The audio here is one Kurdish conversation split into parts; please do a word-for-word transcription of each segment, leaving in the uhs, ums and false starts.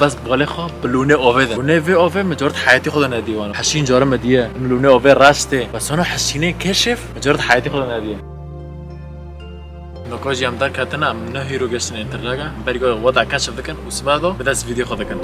Bes balê xwe bi lûnê ovê de. Lûnê vê ovê micaret heyatî xwe de nedî wan. Heşîn cara me diye. Em lûnê ovê reştê. Bes hano heşînê keşif micaret heyatî xwe de nediye. Nokojî em derketine, em ne hîro geştine Interlaga. Berî ku wada keşif dikin û sibe do bi dest vîdeo xwe dikin.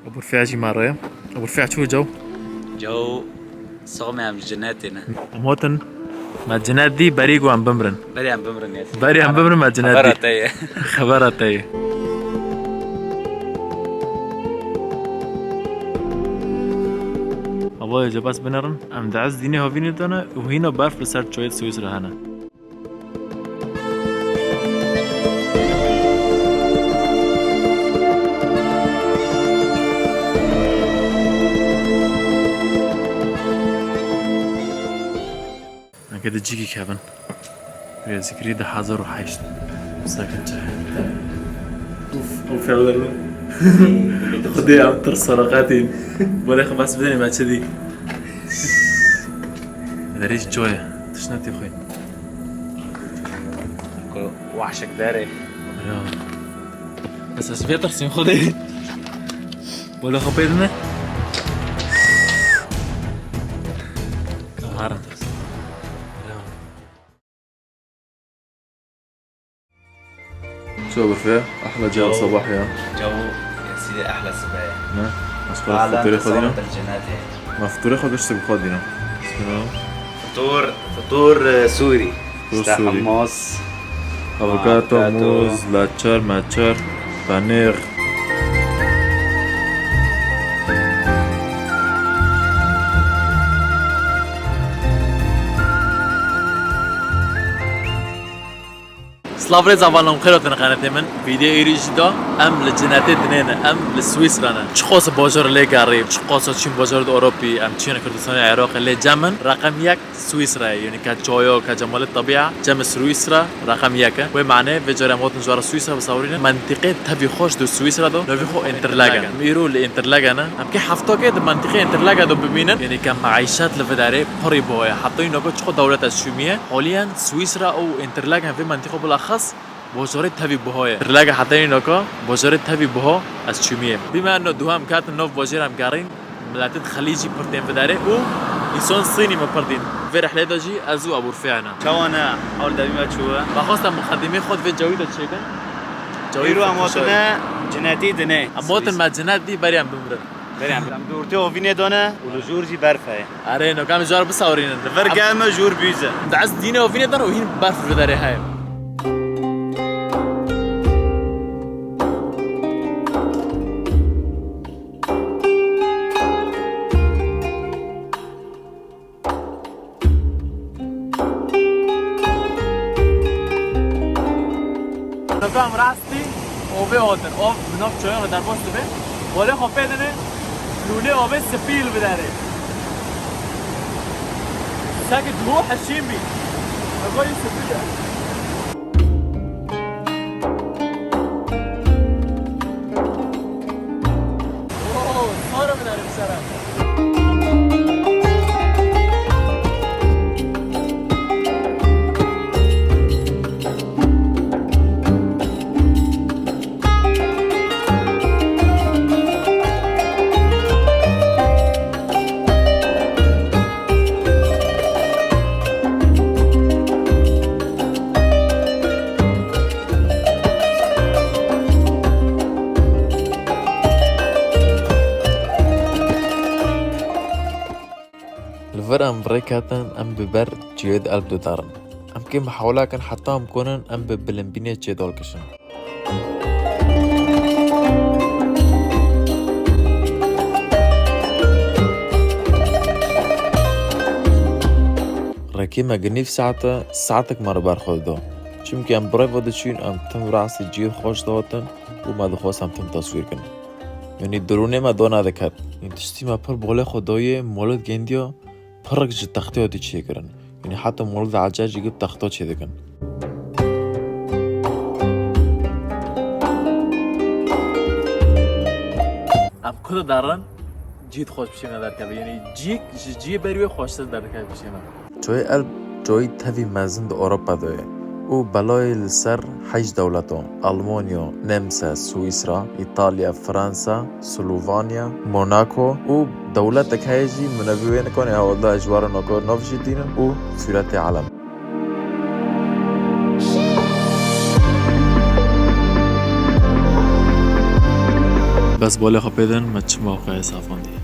Ebû Rifîa jî me re ye. Ebû Rifîa, çû caw? Caw, sax me, em ji cenetê ne. Em hatin me cenet dî, berî ku em bimrin. Berî em bimrin, yes. Berî em bimrin me cenet dî. Xebera te ye. Xebera te ye. Hava ye, cebas binerin. Em di ez dînê havînê de ne û hîna berf li ser çayê Swîsra hene. Eke di cîkî kevin. Rêzikirî di hezar û heşt. Sakin çi. Uf, uf, uf. Xwedê em tirsa reqetîn. Bolê xwe bes bidinê me çi dî. Derê jî coye. Tiştine tê xwe. Ku wahşek derê. Ya. Bes ez vê tirsîm xwedê. Bolê xwe pê dine. Kaharim. Ya. شو برفيع؟ أحلى جو صباح يا. جو يا سيدي، أحلى صباح. نه؟ أشكرك. فطوري خدينا؟ ما فطوري خدش تبقى خدينا. فطور، فطور، آه، سوري. فطور سوري. حمص، أفوكاتو، موز، لاتشر، ماتشر، بانير. Silav rêz, avanom xêr hatin qenetê min. Vîdeo êrî jî da em li cenetê dinê ne, em li Swîsra ne. Çiqas bajar lê gerî, çiqas çîn bajar di Ewropî, em çîn Kurdistanê, Iraqê lê cem in. Reqem yek Swîsra ye, yanî ke çayo, ke cemalê tebîa, cem Swîsra reqem yek e. Wê manê vê carê em hatin ji we re Swîsra bisawirînin. Mentîqê tevî xweş di Swîsra de navê xwe Interlaken. Em îro li Interlaken e. Em kê hefta kê di mentîqê Interlaken de bimînin. Yanî ke meîşet li vê derê pirî biho ye. Heta îno çiqo dewlet ez çûmiye. Haliyen Swîsra û Interlaken vê mentîqo bilaxas bajarê tevî biho ye. Interlaken heta îno bajarê tevî biho ez çûmiye. Bîme eno duhem ketin nav bajêr em gerîn. Miletê di Xelîcî pir tên vê derê û însan Sînî me pir dîn. Vê rihlê de jî ez û Ebû Rifîa ne. Çawa ne? Hewlda bî me çû. Me xwest em miqedîmê xwe di vê cawî de çêkin. Cawî Îro em xweşa ye. Hatine cenetî dinê. Em hatin me cenet dî, berî em bimrin. Berî em, em di ortê ovînê de ne û li jûr jî berf heye. Erê, no, em ji we re bisawirînin. Li vir germ e, jûr bîz e. Em di ez dînê ovînê de ne û hîn berf li vê derê heye. Nokam rastî ovê hatin. Ov bi nav çayan re derbas dibe. Wale xwe pê dine, lûlê ovê spî li vê derê. Seke duho heşîn bî. Eva yî spî ye. Oo, sar e vê derê bi ser e. Li vir em bi rê ketin, em bi ber çiyê di Elp de darin. Em kê mihewla kin heta em konin em bi bilimbînê çê dalkişin. Rekê me gi nîv saet e, saetek me re ber xwe dida. Çimkî em bi rê ve diçûn, em tim rastî cihê xweş dihatin û me dixwest em tim teswîr kin. Yanî dirûnê me do nediket. Yanî tiştî me pir bolê xwe doyê, molet gendiya, pirek ji textiya dî çêkirin. Yanî heta molet ecer jî gib texta çêdikin. Em ku diderin, cî xweş bi şêne derkeve. Yanî cîk ji ciyê berî wê xweştir derdikeve bi şêne. Çoyê Elb çoyî tevî mezin di Ewropa de ye û belayê li ser heyş dewletan, Almanya, Nemse, Swîsra, Îtalya, Fransa, Slovanya, Monaco û dewletek heye jî min nevî wê nikanê hewalda ji we re nokar nav jî dînin û sûretê elem. Bes bolê xwe pê din, me çi mewqeyê safandî.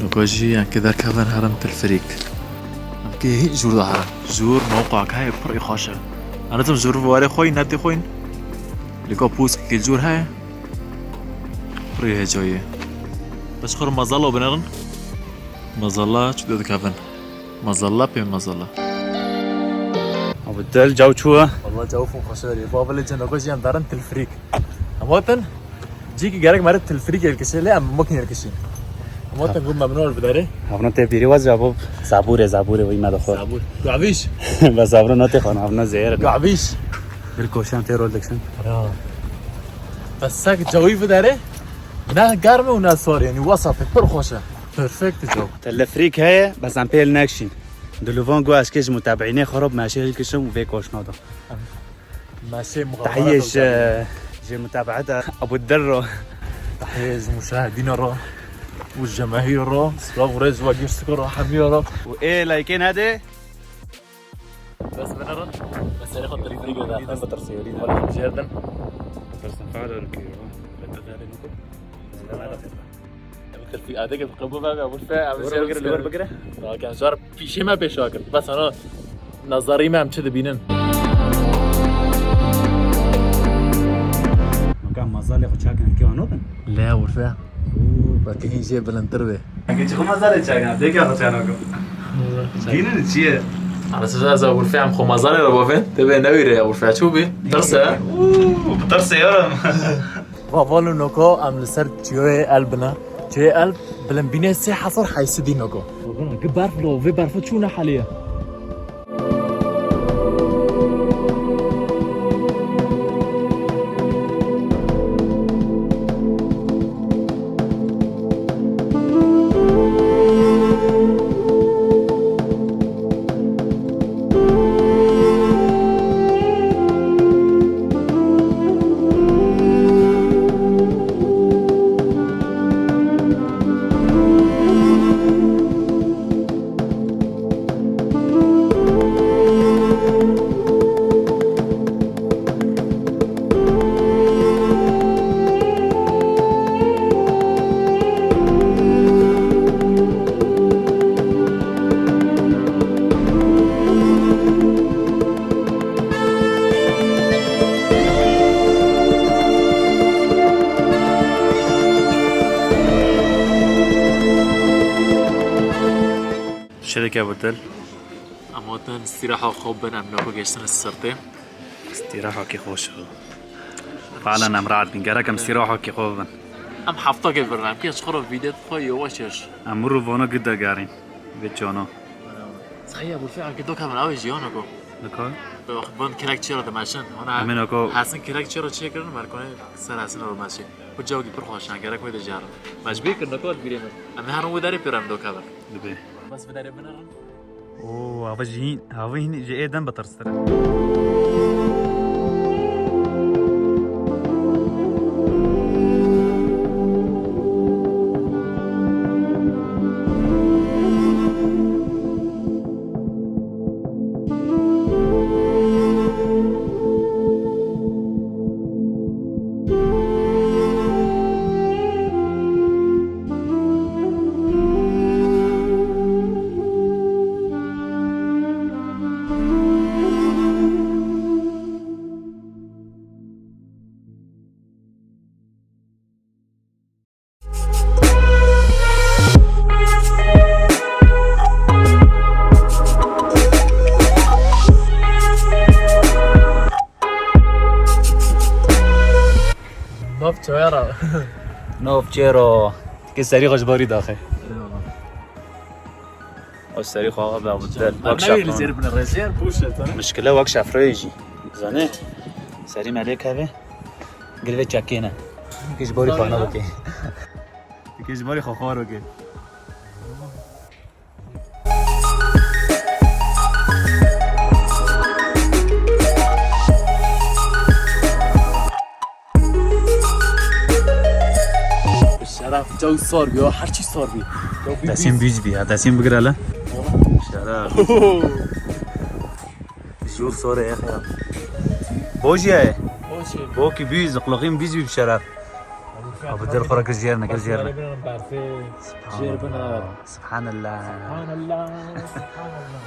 Nûka jî em kê derkevin herin Tilfirîk. Em kê hîn jûr de herin. Jûr mewqak heye pir xweş e. Em nidim jûr bi warê xwe yîn, netê xwe yîn. Lêka pûskekê jûr heye. Pir hêcayî ye. Bes xwe mazala binerin. Mazala çi dikevin. Mazala pê mazala. Abi del caw çû e. Valla caw fûn xweş e. Bavê lê cin nûka jî em derin Tilfirîk. Em hatin, cîkî gerek mere tilfirîk êlkişê lê em mokin êlkişî. Em hatin gum memnun ol bidere. Havna te bîrî waz ya bab. Zabûrê, zabûrê wî me dixwe. Zabûr. Gavîş. Be zabûrê notê xwe, havna zehir. Gavîş. Bir koşan te rol dikişin. Ya. Be sek cawî bidere. Ne germ e û ne sar, yanî wesat e, pir xweş e. Perfect caw. Tilfirîk heye, bes em pê li nekişîn. Diluvan got ez kê ji mutebeînê xwe re bi meşê hilkişim û vê koşna da. Meşê muxabara. Tahiyê ji, ji mutebeeta Abu Derro. Tahiyê ji muşahidîna re û cemahîr re. Silav û rêz ve girsik re hemiya re. Û ê likeê nede. Bes binerin. Bes serê xwe telefînê girda. Bitirsî, wî de. Xwe jêr din. Bitirsî, fare rikî. Em telefî adeke bi qebû ve, Abu Rifê, em Li wir jêr bigire, li wir bigire. Bak, em jar pîşê me pêşa kir. Bes ana nazarî me em çi dibînin. Maka mazalê xwe çakin ki ano bin. Lê Abu Rifê. Belkî hîn jê bilindtir be. Belkî çi xwe mazalê çakin, dêka xwe çakin. Dînin çi ye? Ara siz ez Abu Rifê em xwe mazalê re bavên. Tê bê newî re Abu Rifê çû bî. Tirse. Uuu, bi tirsê yarim. Vavalo noko em li ser çiyoyê Elb ne. Çiyoyê Elb bilimbînê sê hezar heysedî noko. Gi berf lo, vê berfa çû ne heliye. Şereke Abu Rifê. Em hatin îstîraha xwe bin, em noko geştine sirtê. Îstîrahakî xweş bû. Falen em rahat bin. Gerek em îstîrahakî xwe bin. Em heftakê birin, em kê ji xwe re vîdeo dixwe yê weş çêş. Em mirov vana gid de gerîn. Vê cana. Sahi ya Abu Rifê, em kê do kevin, ew ê jiyan noko. Niko? Wextbûn kirek çê re dimeşin. Hona Em ê noko. Hesin kirek çê re çêkirin, merkonê ser hesin re meşê. Bu cewkî pir xweş e, gerek wê de jerin. Me ji bîr kir noko bîrê min. Em ê herin wê derê pêro em do kevin. Dibe. Bes vê derê binerin. Oo, hava jî hîn, hava hîn ji ê dem bitirstir e. Nav çaya ra. Nav çaya ra. Ke serî xwe ji barî daxe. O serî xwe be bu der. Wek şafron. Mişkile wek şafroyê jî. Zanî? Serî me lê keve. Gir vê çekê ne. Ke ji barî xwe ne bike. Ke ji barî xwe xwar bike. Şeref, çaw sar bî, her çî sar bî. Çaw bî Desîm bîz. Bîz bî, ya Desîm bigir hele. Şeref. Jol sore ya. Bojî ye. Bojî. Bo ki bîz, qulaqîm bîz bî bi şeref. Abi der xora kir jêr ne, kir jêr ne. Berfê, jêr bine. Subhanallah. Subhanallah. Subhanallah.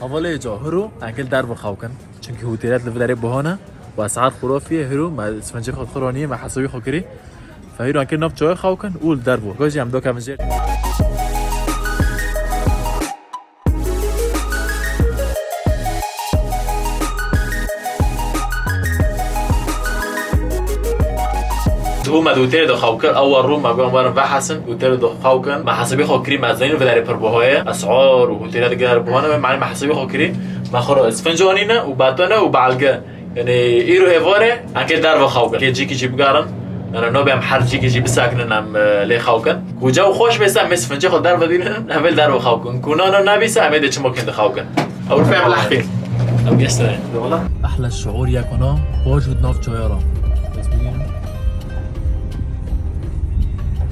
Hevalê ca hiro, enkel derve xew kin. Çimkî hotêlet li vê derê buha ne. Û esar xurafî ye, hiro, me sifencê xwe xwe ranî, me hesabî xwe kirî. Fe hiro enkel nav çawa xew kin û li derve. Gajî em dokevin jê. Dibû me di hotêlê de xew kir, ew rû me got, em werin vehesin, hotêlê de xew kin. Me hesabê xwe kirî, me zanîn vê derê pir buha ye. Esar û hotêla digere buha ne, me, me hesabê xwe kirî, me xwe re sifenc anîne û betone û belge. Yanî îro êvar e, em kê derve xew kin. Kê cîkî jî bigerin, yanî nabê em her cîkî jî bisakinin, em, e, lê xew kin. Ku caw xweş bê, se em ê sifencê xwe derve dînin, em ê li derve xew kin. Ku na na nebî, se em ê dê çimokên de xew kin. Ew rifê em lehfîn. Ew geşt re. Wala. Ehle şuur yekona, baş û nav çaya ra. Bes bigînin.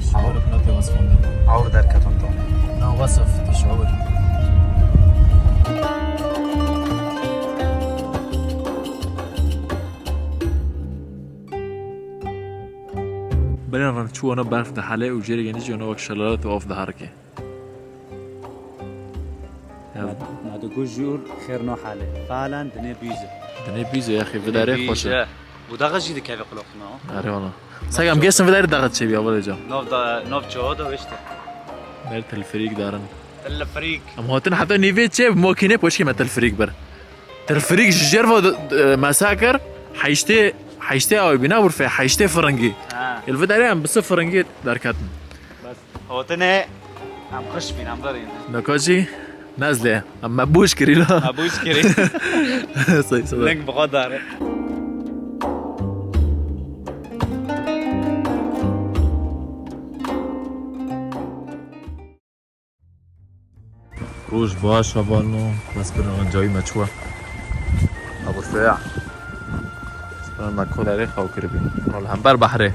Şuur bina tê wasfan de. Awr derketin to. Na wasf, tu şuur. Belên rem çû wana berf dihele û jêrê genî jî wana wek şelalet û av diherike. Ya. Na, na digo jûr xêr no hale. Falen dinê bîze. Dinê bîze ya xî, vidarê xweş e. Bîze. Bu dağa jî dikeve qulaqma. Erê wala. Sag em gesin vidarê dağa çêbî, avale ca. Nov da, nov çoğu da işte. Ber telferîk darin. Telferîk. Em hatin heta nîvê çê makîne poşkê me telferîk ber. Telferîk ji jêr ve, e, mesa kir, heştê, heştê awê bîna, urfê, heştê firingî. Ha. Li vê derê em bi sê firingî derketin. Bes, hotine em xiş bîn, em verîn. Neka jî nezlê, em me bûş kirî la. Me bûş kirî. Sey, sey. Ling bi xwe dare. Roj baş, hevalno, bes bin rincayî me çûye. Ebu Seya. Sibin me kolerê xew kiribî. Li hember behrê.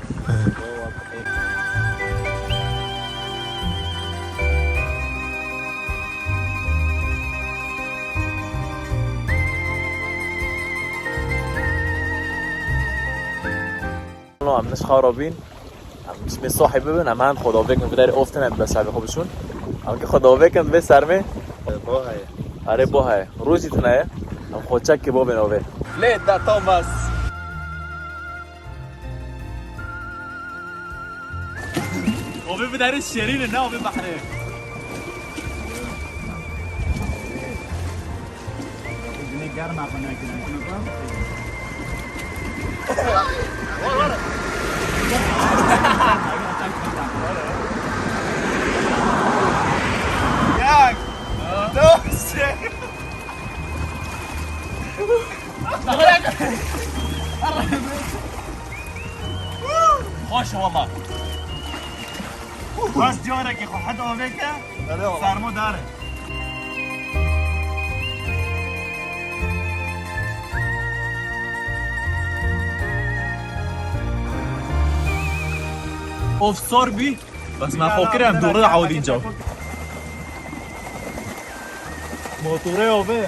Em nişxa re bîn. Em çimê sahî bibin, em hend xwe davêkin, vê derê of tine, em bi servê xwe biçûn. Em ki xwe davêkin, vê sermê. Bo heye. Erê, bo heye. Rojî tune ye. Em xwe çek ki bobên ovê. Lê de Thomas. Ovê vê derê şêrîn e, ne ovê behrê. Gunê germ e, xwe nekine. Yak! Dost! Xweş wala. Bas carekê xwe heta avêke. Sermo dare. Of sor bî. Bas me xwe kir em dûrê awdîn caw. Motorê avê.